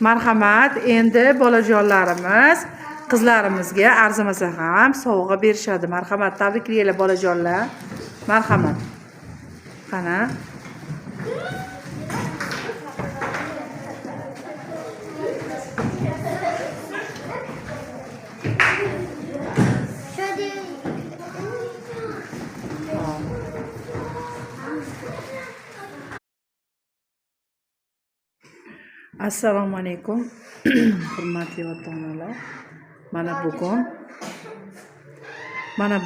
Marhamat, endi bolajonlarimiz qizlarimizga arzimasa ham sovg'a berishadi. Marhamat, tabriklaylar, bolajonlar. Marhamat. Qani? Assalomu alaykum, hurmatli ota-onalar. Mana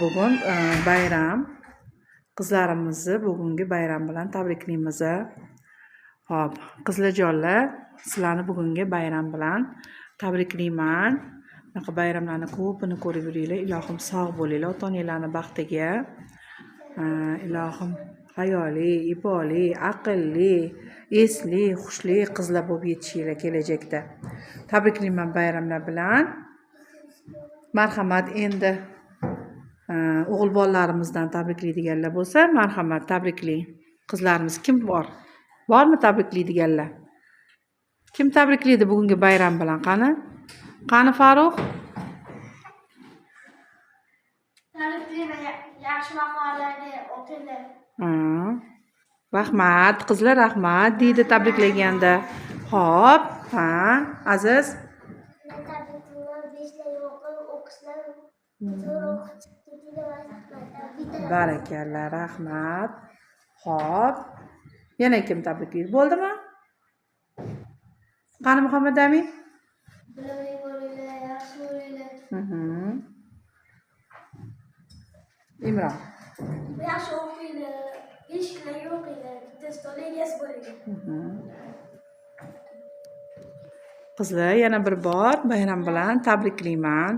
bugun bayram. Qizlarimizni bugungi bayram bilan tabriklaymiz. Xo'p, qizlarjonlar, sizlarni bugungi bayram bilan tabriklayman. Bunaqa bayramlarni ko'pini ko'rib yuringlar. Ilohim, sog' bo'linglar, ota-onanglarni baxtiga. Ilohim, hayoli, iboli, aqlli, esli, hushli qizlar bo'lib yetishinglar kelajakda. Tabriklayman bayramlar bilan. Marhamat, endi o'g'il bolalarimizdan tabriklaydiganlar bo'lsa, marhamat, tabriklang. Qizlarimiz kim bor? Bormi tabriklaydiganlar? Kim tabriklaydi bugungi bayram bilan? Qani? Qani, Farruh? Tabriklayman, yaxshi baholarga o'qinglar. Ha. Rahmat, qizlar, rahmat deydi tabriklaganda. Xo'p, ha, Aziz? Tabriklayman, beshlarga o'qib, o'qishlar zo'r o'qib chiqib ketinglar. Barakalla, rahmat. Xo'p. Yana kim tabriklaydi? Bo'ldimi? Qani, Muhammad Amin? Bilimli bo'linglar, yaxshi bo'linglar. Imron. Yaxshi o'qinglar, beshlarga o'qinglar, bitta stol egasi bo'linglar. Qizlar, yana bir bor bayram bilan tabriklayman.